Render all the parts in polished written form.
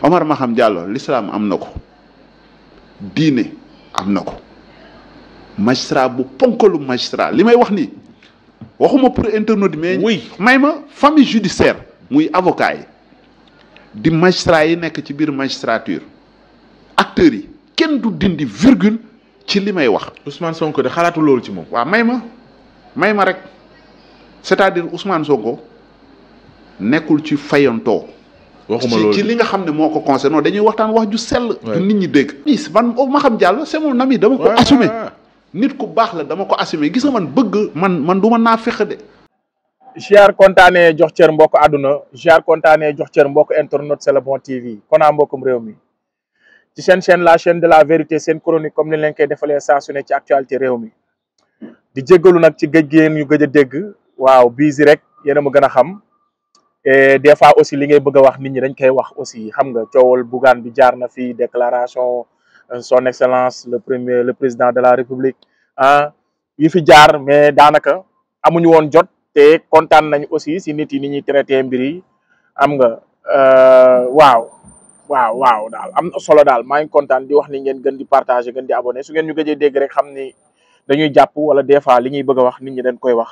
Omar Maham Diallo l'islam am na ko diine am na ko magistrat bu ponkalu magistrat li may wax nii waxuma pour internaute mais may ma famille judiciaire muy avocat yi di magistrat yi nekk ci biir magistrature acteurs yi kenn du dindi virgule ci li may wax. Ousmane Sonko de xalaatu loolu ci moom. waaw may ma rek c'est-à-dire Ousmane Sonko nekkul ci fayantoo. waxuma loolu ci li nga xam ne moo ko concerné dañuy waxtaan wax ju sell. du nit ñi dégg. man Maham Diallo c'est mon ami dama ko assumé. nit ku baax la dama ko assumé gis nga man bëgg man du ma naa fexe de. ziar kontaanee jox cër mbokk àdduna ziar kontaanee jox cër mbokk internet C'est le bon TV konaa mbokkum réew mi ci seen chaîne la chaîne de la vérité seen chronique comme ni leen koy defalee saa su ne ci actualité réew mi di jéggalu nag ci géej gi ñu gëj a dégg waaw biisi rek yéen a ma gën a xam et des fois aussi li ngay bëgg a wax nit ñi dañ koy wax aussi xam nga coowal Bougane bi jaar na fi déclaration son excellence le président de la république yi fi jaar mais daanaka amuñu woon jot te kontaan nañ aussi si nit yi ni ñuy traité mbir yi am nga waaw daal am na solo daal maa ngi kontaan di wax ni ngeen gën di partager gën di abonné su ngeen ñu gëjee dégg rek xam ni dañuy jàpp wala des fois li ñuy bëgg a wax nit ñi dañ koy wax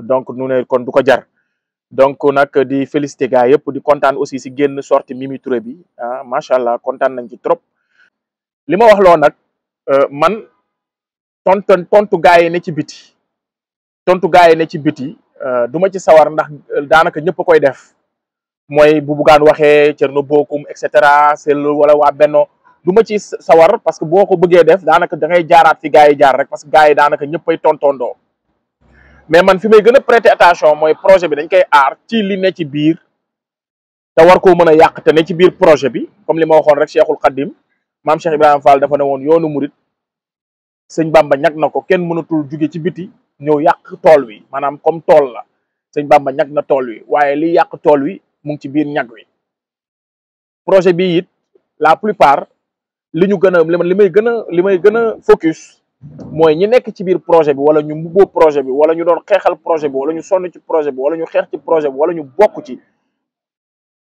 donc nu ne kon du ko jar donc nag di féliciter gars yëpp di kontaan aussi si génn sorti Mimi Touré bi macha allah kontaan nañ ci trop li ma wax loo nag man tontu gars yi ne ci biti du ma ci sawar ndax daanaka ñëpp a koy def mooy bu Bougane waxee Thierno Bocoum et cetera Sellu wala waa Benno du ma ci sawar parce que boo ko bëggee def daanaka da ngay jaaraat fi gars yi jaar rek parce que gars yi daanaka ñëpp ay tontondoo mais man fi may gën a prêter attention mooy projet bi dañ koy aar ci li ne ci biir te war koo mën a yàq te ne ci biir projet bi comme li ma waxoon rek Cheikhul Khadim maam Cheikh Ibrahima Fall dafa ne woon yoonu murit sëñ Bamba ñag na ko kenn mënatul jóge ci biti ñëw yàq tool wi maanaam comme tool la sëñ Bamba ñag na tool wi waaye li yàq tool wi mu ngi ci biir ñag wi projet bi it la plupart li ñu gën a li may gën a focus mooy ñi nekk ci biir projet bi wala ñu mbubboo projet bi wala ñu doon xeexal projet bi wala ñu sonn ci projet bi wala ñu xeex ci projet bi wala ñu bokk ci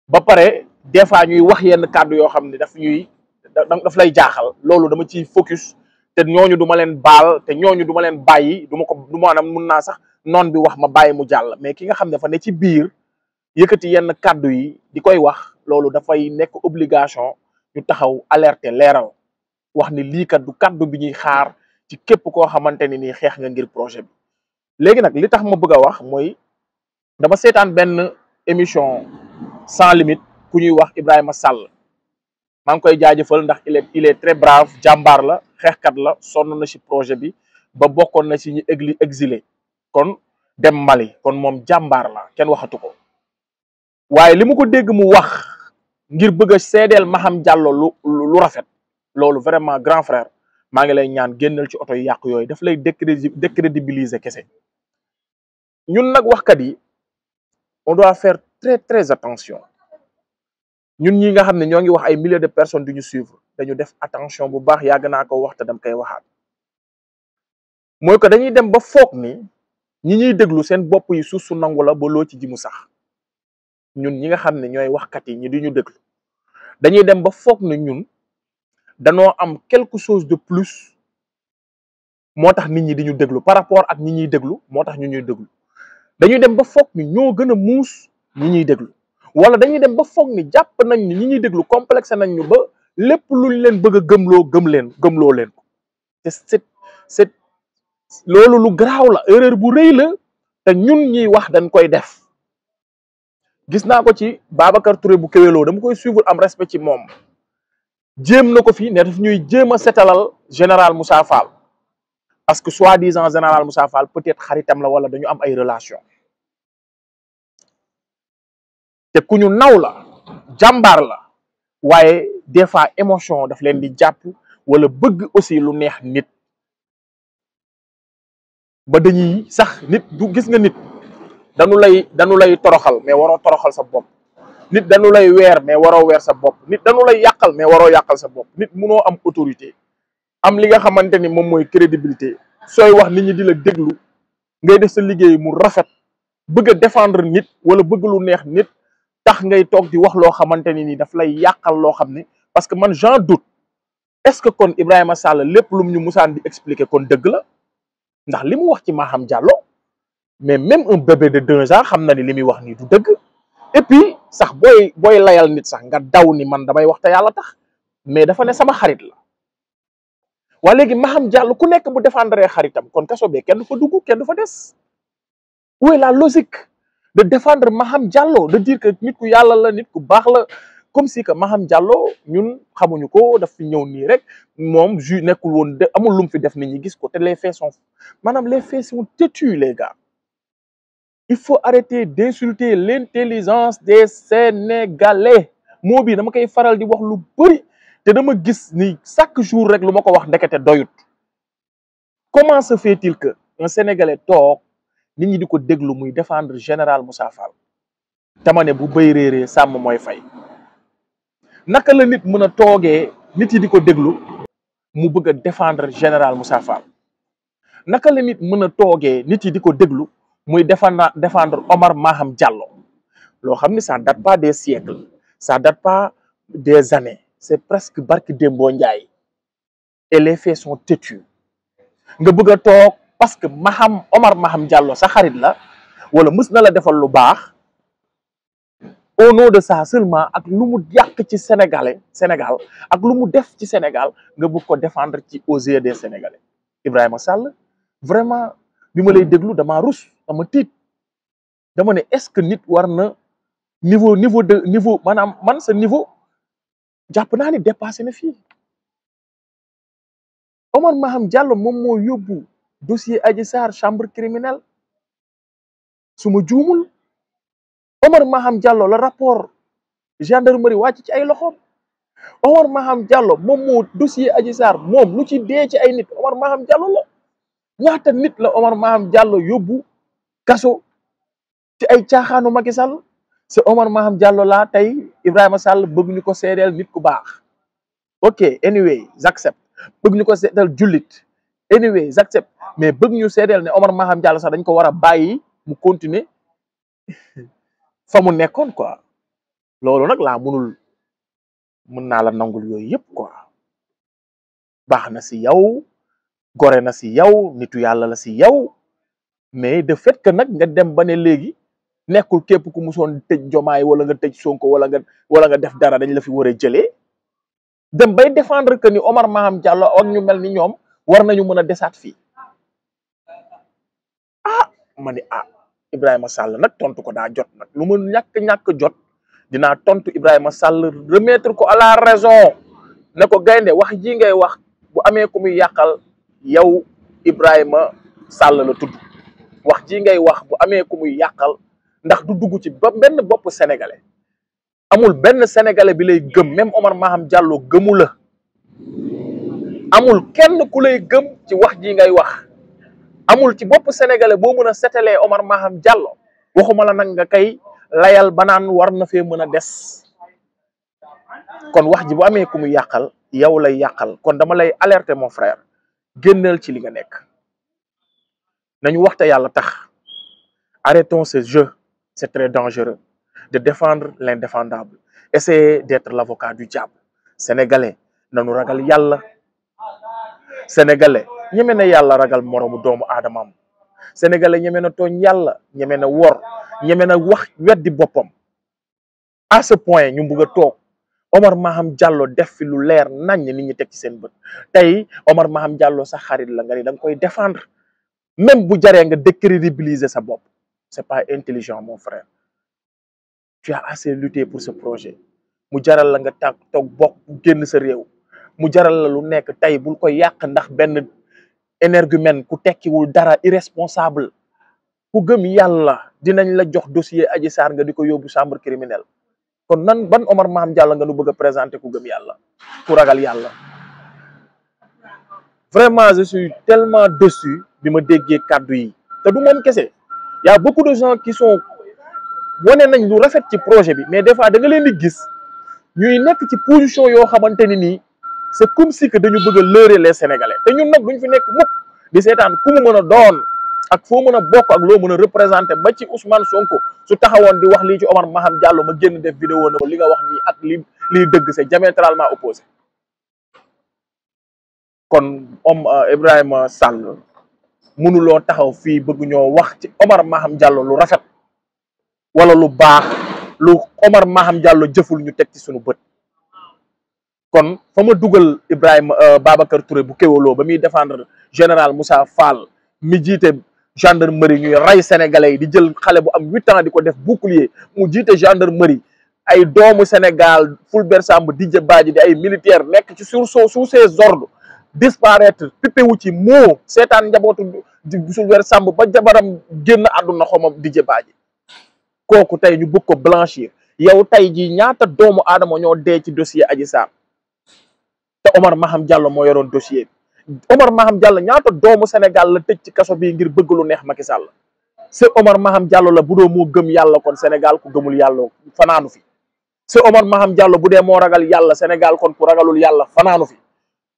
ba pare des fois ñuy wax yenn kàddu yoo xam ne daf lay jaaxal loolu dama ciy focus te ñooñu du ma leen baal te ñooñu du ma leen bàyyi du maanaam mun naa sax noon bi wax ma bàyyi mu jàll mais ki nga xam ne dafa ne ci biir yëkkati yenn kàddu yi di koy wax loolu dafay nekk obligation ñu taxaw alerter leeral wax ni lii kat du kàddu bi ñuy xaar ci képp koo xamante ni nii xeex nga ngir projet bi. léegi nag li tax ma bëgg a wax mooy dama seetaan benn émission sans limite ku ñuy wax Ibrahima Sall maa ngi koy jaajëfal ndax il est très brave jàmbaar la xeexkat la sonn na ci projet bi ba bokkoon na ci ñi exilé kon dem Mali kon moom jàmbaar la kenn waxatu ko waaye li mu ko dégg mu wax ngir bëgg a seedeel Maham Diallo lu rafet loolu vraiment grand frère maa ngi lay ñaan génnal ci oto yi yàq yooyu daf lay décrédibiliser kese ñun nag waxkat yi on doit faire très très attention ñun ñi nga xam ne ñoo ngi wax ay milliers de personnes du ñu suivre dañu def attention bu baax yàgg naa ko wax te dam koy waxaat mooy que dañuy dem ba foog ni ñi ñuy déglu seen bopp yi suuf su nangu la ba loo ci ji mu sax ñun ñi nga xam ne ñooy waxkat yi ñi di ñu déglu dañuy dem ba foog ni ñun danoo am quelque chose de plus moo tax nit ñi di ñu déglu par rapport ak ñi ñuy déglu moo tax ñu ñuy déglu dañuy dem ba foog ni ñoo gën a muus ñi ñuy déglu wala dañuy dem ba foog ni jàpp nañ ni ñi ñuy déglu complexe nañ ñu ba lépp luñ leen bëgg a gëmloo leen ko te c'est loolu lu garaaw la erreur bu rëy la te ñun ñuy wax dañ koy def gis naa ko ci Babacar Touré bu Kewelo dama koy suivre am respect ci moom jéem na ko fi ne daf ñuy jéem a setalal général Moussa Fall parce que soi-disant général Moussa Fall peut-être xaritam la wala dañu am ay relation te ku ñu naw la jàmbaar la waaye des fois émotion daf leen di jàpp wala bëgg aussi lu neex nit ba dañuy sax nit du gis nga nit dañu lay toroxal mais waroo toroxal sa bopp nit dañu lay weer mais waroo weer sa bopp nit dañu lay yàqal mais waroo yàqal sa bopp nit munoo am autorité am li nga xamante ni moom mooy crédibilité sooy wax nit ñi di la déglu ngay def sa liggéey mu rafet bëgg a défendre nit wala bëgg lu neex nit tax ngay toog di wax loo xamante ni daf lay yàqal loo xam ne parce que man j'en doute est-ce que kon Ibrahima Sall lépp lum ñu musaan di expliquer kon dëgg la ndax li mu wax ci Maham Diallo mais même un bébé de 2 ans xam na ni li muy wax nii du dëgg et puis sax booy layal nit sax nga daw ni man damay wax te yàlla tax mais dafa ne sama xarit la waa léegi Maham Diallo ku nekk bu défendre xaritam kon kaso bee kenn du fa dugg kenn du fa des où est la logique de défendre Maham Diallo de dire que nit ku yàlla la nit ku baax la comme si que Maham Diallo ñun xamuñu ko daf fi ñëw nii rek moom ju nekkul woon de amul lu mu fi def nit ñi gis ko te les faits sont maanaam les faits sont têtus les gars il faut arrêter d'insulter l'intelligence des Sénégalais moo bi dama koy faral di wax lu bëri te dama gis ni chaque jour rek lu ma ko wax ndekete doyut comment se fait-il que un Sénégalais toog nit ñi di ko déglu muy défendre général Moussa Fall tama ne bu bëy réeree sàmm mooy fay naka la nit mën a toogee nit yi di ko déglu mu bëgg a défendre général Moussa Fall naka la nit mën a toogee nit yi di ko déglu muy défendre Omar Maham Diallo loo xam ni ça date pas des siècles ça date pas des années c'est presque barki Dembo Ndiaye et les faits sont têtus nga bëgg a toog parce que Omar Maham Diallo sa xarit la wala mës na la defal lu baax au nom de ça seulement ak lu mu yàq ci Sénégal ak lu mu def ci Sénégal nga bëgg ko défendre ci aux yeux des Sénégalais Ibrahima Sall vraiment bi ma lay déglu dama rus dama tiit dama ne est-ce que nit war na niveau maanaam man sa niveau jàpp naa ni dépassé na fii Omar Maham Diallo moom moo yóbbu dossier Adji Sarr chambre criminelle su ma juumul Omar Maham Diallo la rapport gendarmerie wàcc ci ay loxoom Omar Maham Diallo moom moo dossier Adji Sarr moom lu ci dee ci ay nit Omar Maham Diallo la ñaata nit la Omar Maham Diallo yóbbu kaso ci ay caaxaanu Macky Sall c'est Omar Maham Diallo laa tey Ibrahima Sall bëgg ñu ko seedeel nit ku baax ok anyway j'accepte bëgg ñu ko seedeel jullit anyway j'accepte mais bëgg ñu seedeel ne Omar Maham Diallo sax dañ ko war a bàyyi mu continuer fa mu nekkoon quoi loolu nag laa mën naa la nangul yooyu yëpp quoi baax na si yow gore na si yow nitu yàlla la si yow mais de fait que nag nga dem ba ne léegi nekkul képp ku musoon tëj Jomaay wala nga tëj Sonko wala nga def dara dañ la fi war a jëlee dem bay défendre que ni Omar Maham Diallo ak ñu mel ni ñoom war nañu mën a desaat fii ma ni Ibrahima Sall nag tontu ko daa jot nag lu ma ñàkk jot dinaa tontu Ibrahima Sall remettre ko à la raison ne ko gaynde wax ji ngay wax bu amee ku muy yàqal yow Ibrahima Sall la tudd wax ji ngay wax bu amee ku muy yàqal ndax du dugg ci benn bopp sénégalais amul benn sénégalais bi lay gëm même Omar Maham Diallo gëmu la amul kenn ku lay gëm ci wax ji ngay wax amul ci bopp sénégalais boo mën a setalee Omar Maham Diallo waxuma la nag nga kay layal banaan war na fee mën a des kon wax ji bu amee ku muy yàqal yow lay yàqal kon dama lay alerter mon frère génnal ci li nga nekk nañu waxte yàlla tax arrêtons ce jeu c'est très dangereux de défendre l'indéfendable essayer d'être l'avocat du diable sénégalais nañu ragal yàlla sénégalais ñeme na yàlla ragal moroomu doomu aadamam sénégalais ñeme na tooñ yàlla ñeme na wor ñeme na wax weddi boppam à ce point ñu bëgg a toog Omar Maham Diallo def fi lu leer nañ nit ñi teg ci seen bët tey Omar Maham Diallo sa xarit la nga ni da nga koy défendre même bu jaree nga décrédibiliser sa bopp c'est pas intelligent mon frère tu as assez lutté pour ce projet mu jaral la nga toog bokk génn sa réew mu jaral la lu nekk tey bul ko yàq ndax benn énergumène ku tekkiwul dara irresponsable ku gëm yàlla dinañ la jox dossier Adji Sarr nga di ko yóbbu chambre criminelle kon nan ban Omar Maham Diallo nga nu bëgg a présenter ku gëm yàlla ku ragal yàlla vraiment je suis tellement déçu bi ma déggee kàddu yi te du moom kese y a beaucoup de gens qui sont wane nañ lu rafet ci projet bi mais des fois da nga leen di gis ñuy nekk ci position yoo xamante ni nii c'est comme si que dañu bëgg a leurrer les Sénégalais te ñun nag duñ fi nekk mukk di seetaan ku mu mën a doon ak foo mën a bokk ak loo mën a représenté ba ci Ousmane Sonko su taxawoon di wax lii ci Omar Maham Diallo ma génn def vidéo na ko li nga wax nii ak lii dëgg c'est diamétralement opposé. kon Ibrahima Sall mënuloo taxaw fii bëgg ñoo wax ci Omar Maham Diallo lu rafet wala lu baax lu Omar Maham Diallo jëful ñu teg ci suñu bët. kon fa ma dugal Ibrahima Babacar Touré bu Kéwoulo ba muy défendre général Moussa Fall mi jiite gendarmerie ñuy rey sénégalais yi di jël xale bu am 8 ans di ko def bouclier mu jiite gendarmerie ay doomu Sénégal Fulbert Sambou Didier Badji di ay militaire nekk ci sous ses ordres disparaître pippewu ci moo seetaan njabootu Fulbert Sambou ba jabaram génn àdduna xoma Didier Badji kooku tey ñu bëgg ko blanchir yow tey jii ñaata doomu aadama ñoo dee ci dossier Adji Sarr te Omar Maham Diallo moo yoroon dossier bi Omar Maham Diallo ñaata doomu Sénégal la tëj ci kaso bii ngir bëgg lu neex Macky Sall c'est Omar Maham Diallo la bu dee moo gëm yàlla kon Sénégal ku gëmul yàlla fanaanu fi c'est Omar Maham Diallo bu dee moo ragal yàlla Sénégal kon ku ragalul yàlla fanaanu fi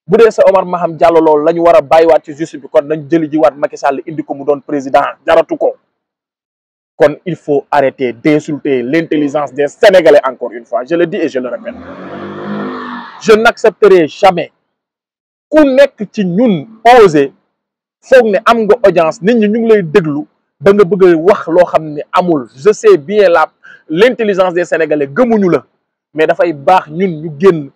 bu dee c'est Omar Maham Diallo loolu la ñu war a bàyyiwaat ci justice bi kon nañ jëli jiwaat Macky Sall indi ko mu doon président jaratu ko. kon il faut arrêter d'insulter l'intelligence des Sénégalais encore une fois je le dis et je le répète. je n'accepterai jamais ku nekk ci ñun osé foog ne am nga audience nit ñi ñu ngi lay déglu ba nga bëgg a wax loo xam ne amul je sais bien l'intelligence des Sénégalais gëmuñu la mais dafay baax ñun ñu génn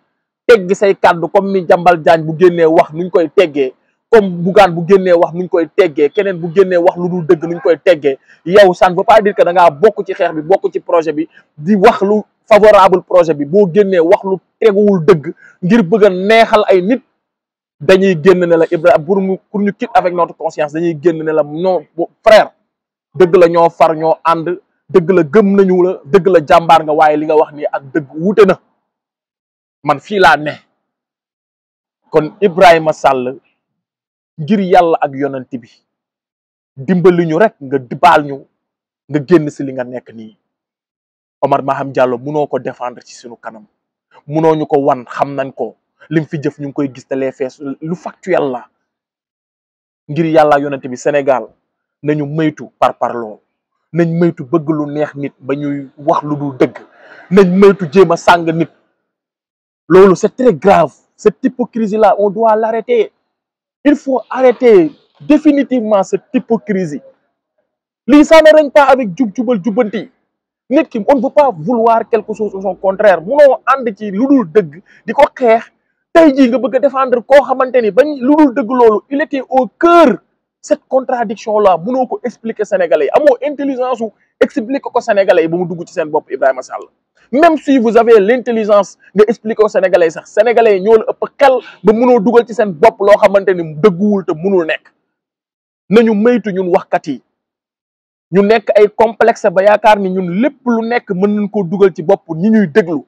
teggi say kàddu comme ni Jambal Diagne bu génnee wax nuñ koy teggee comme Bougane bu génnee wax nuñ koy teggee keneen bu génnee wax lu dul dëgg nuñ koy teggee yow ça ne veut pas dire que da ngaa bokk ci xeex bi bokk ci projet bi di wax lu favorable projet bi boo génnee wax lu teguwul dëgg ngir bëgg a neexal ay nit dañuy génn ne la Ibrahima pour ñu quitte avec notre conscience dañuy génn ne la non frère dëgg la ñoo far ñoo ànd dëgg la gëm nañu la dëgg la jàmbaar nga waaye li nga wax nii ak dëgg wuute na man fii laa ne kon Ibrahima Sall ngir yàlla ak yonent bi dimbali ñu rek nga baal ñu nga génn si li nga nekk nii Omar Maham Diallo munoo ko défendre ci suñu kanam munoo ñu ko wan xam nañ ko lim fi jëf ñu ngi koy gis te les faits lu factuel la ngir yàlla yonent bi Sénégal nañu moytu parloo nañ moytu bëgg lu neex nit ba ñuy wax lu dul dëgg nañ moytu jéem a sàng nit loolu c'est très grave cette hypocrisie là on doit l'arrêter il faut arrêter définitivement cette hypocrisie lii ça ne règne pas avec jubal jubbanti nit ki on ne peut pas vouloir quelque chose au son contraire munoo ànd ci lu dul dëgg di ko xeex tey jii nga bëgg a défendre koo xamante ni bañ lu dul dëgg loolu il était au cœur cette contradiction là munoo ko expliquer sénégalais yi amoo intelligence u expliquer ko sénégalais yi ba mu dugg ci seen bopp Ibrahima Sall même si vous avez l'intelligence nga expliquer ko sénégalais yi sax sénégalais yi ñoo la ëpp xel ba munoo dugal ci seen bopp loo xamante ni dëgguwul te munul nekk nañu maytu ñun waxkat yi ñu nekk ay complexe ba yaakaar ni ñun lépp lu nekk mën nañ koo dugal ci bopp ñi ñuy déglu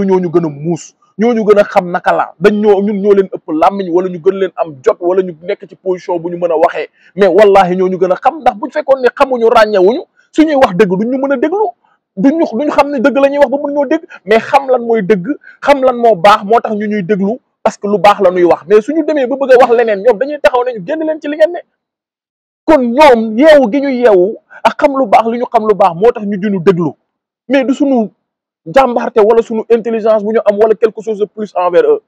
ñoo ñu gën a muus ñoo ñu gën a xam naka la ñun ñoo leen ëpp làmmiñ wala ñu gën leen am jot wala ñu nekk ci position bu ñu mën a waxee mais wallahi ñoo ñu gën a xam ndax buñ fekkoon ne xamuñu ràññewuñu suñuy wax dëgg duñ ñu mën a déglu duñu xam ne dëgg la ñuy wax ba mën ñoo dégg mais xam lan mooy dëgg xam lan moo baax moo tax ñu ñuy déglu parce que lu baax la ñuy wax mais suñu demee ba bëgg a wax leneen ñoom dañuy taxaw ne ñu génn leen ci li ngeen ne kon ñoom yeewu gi ñu yeewu ak xam lu baax li ñu xam lu baax moo tax ñu dinu déglu mais du suñu jàmbarte wala suñu intelligence bu ñu am wala quelque chose de plus envers eux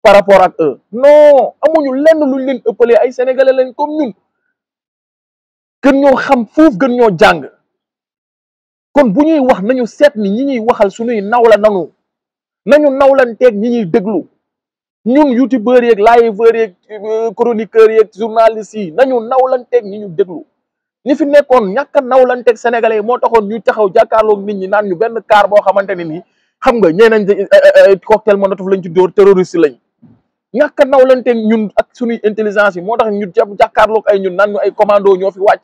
par rapport ak eux non amuñu lenn luñ leen ëppalee ay sénégalais lañ comme ñun gën ñoo xam fuuf gën ñoo jàng kon bu ñuy wax nañu seet ni ñi ñuy waxal suñuy nawla nañu nawlanteeg ñi ñuy déglu ñun youtubeurs yeeg liveurs yeeg chroniqueurs yeeg journalistes yi nañu nawlanteeg ñi ñu déglu ñi fi nekkoon ñàkk a nawlanteeg sénégalais yi moo taxoon ñu taxaw jàkkaarloog nit ñi naan ñu benn car boo xamante ne nii xam nga ñeneen cocktail molotov lañ ci dóor terroriste lañ ñàkk a nawlanteeg ñun ak suñuy intelligence yi moo tax ñu jàkkaarloog ay ñun naan ñu ay commando ñoo fi wàcc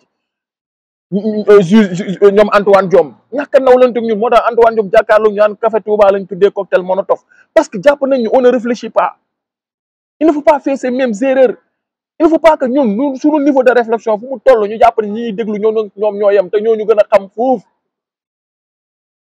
ñoom Antoine Diome ñàkk a nawlanteeg ñun moo tax Antoine Diome jàkkaarloog ñu naan Café Touba lañ tuddee cocktail molotov parce que jàpp nañ ñu on ne réfléchit pas il ne faut pas faire ces mêmes erreurs il ne faut pas que ñun suñu niveau de réflexion fu mu toll ñu jàpp ne ñi ñuy déglu ñoom ñoo yem te ñoo ñu gën a xam foofu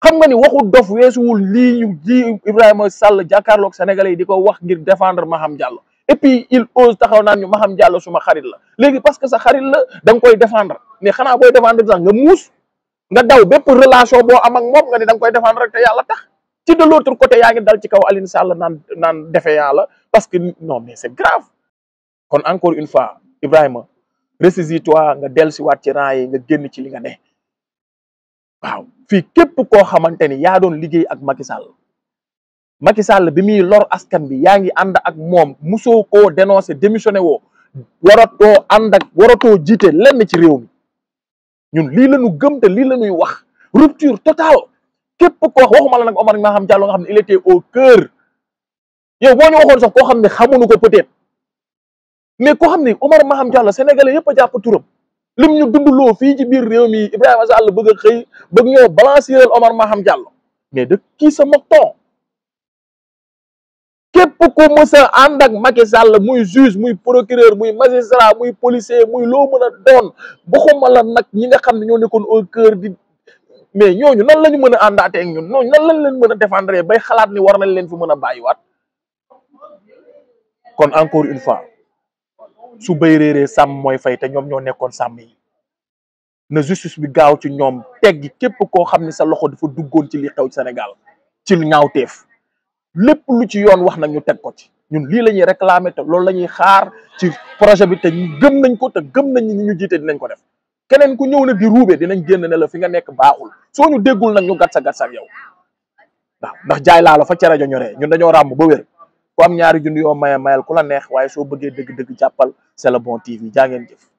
xam nga ni waxu dof weesuwul lii ñu ji Ibrahima Sall jàkkaarloog sénégalais yi di ko wax ngir défendre Maham Diallo et puis il ose taxaw naan ñu Maham Diallo suma xarit la léegi parce que sa xarit la da nga koy défendre mais xanaa booy défendre sax nga muus nga daw bépp relation boo am ak moom nga ni da nga koy défendre rek te yàlla tax ci de l'autre côté yaa ngi dal ci kaw Alioune Sall naan defe yàlla parce que non mais c'est grave. kon encore une fois Ibrahima ressaisis-toi nga dellusiwaat ci rang yi nga génn ci li nga ne waaw fii képp koo xamante ni yaa doon liggéey ak Macky Sall bi muy lor askan bi yaa ngi ànd ak moom musoo koo dénoncé démissionné woo waratoo ànd ak waratoo jiite lenn ci réew mi ñun lii la ñu gëm te lii la ñuy wax rupture totale képp koo waxuma la nag Omar Maham Diallo nga xam ne il était au cœur yow boo ñu waxoon sax koo xam ne xamuñu ko peut-être mais koo xam ne Omar Maham Diallo sénégalais yëpp a jàpp turam lim ñu dunduloo fii ci biir réew mi Ibrahima Sall bëgg a xëy bëgg ñoo balancer Omar Maham Diallo mais de qui se moque-t-on képp ko mës a ànd ak Macky Sall muy juge muy procureur muy magistrat muy policier muy loo mën a doon waxuma la nag ñi nga xam ne ñoo nekkoon au cœur di mais ñooñu nan la ñu mën a àndaatee ak ñun ñooñu nan lañ leen mën a défendre bay xalaat ni war nañ leen fi mën a bàyyiwaat kon encore une fois su bay réeree sàmm mooy fay te ñoom ñoo nekkoon sàmm yi na justice bi gaaw ci ñoom teggi képp koo xam ne sa loxo dafa duggoon ci li xew ci Sénégal ci lu ñaawteef lépp lu ci yoon wax nag ñu teg ko ci ñun lii la ñuy réclamer te loolu la ñuy xaar ci projet bi te ñu gëm nañ ko te gëm nañ ni ñu jiite dinañ ko def keneen ku ñëw na di ruube dinañ génn ne la fi nga nekk baaxul soo ñu déggul nag ñu gat sa yow waaw ndax jaay laa la fa ca rajo ñoree ñun dañoo ràmm ba wér ku am ñaari junni yoo maye mayal ku la neex waaye soo bëggee dëgg-dëgg jàppal c'est le bon TV jaa ngeen jëf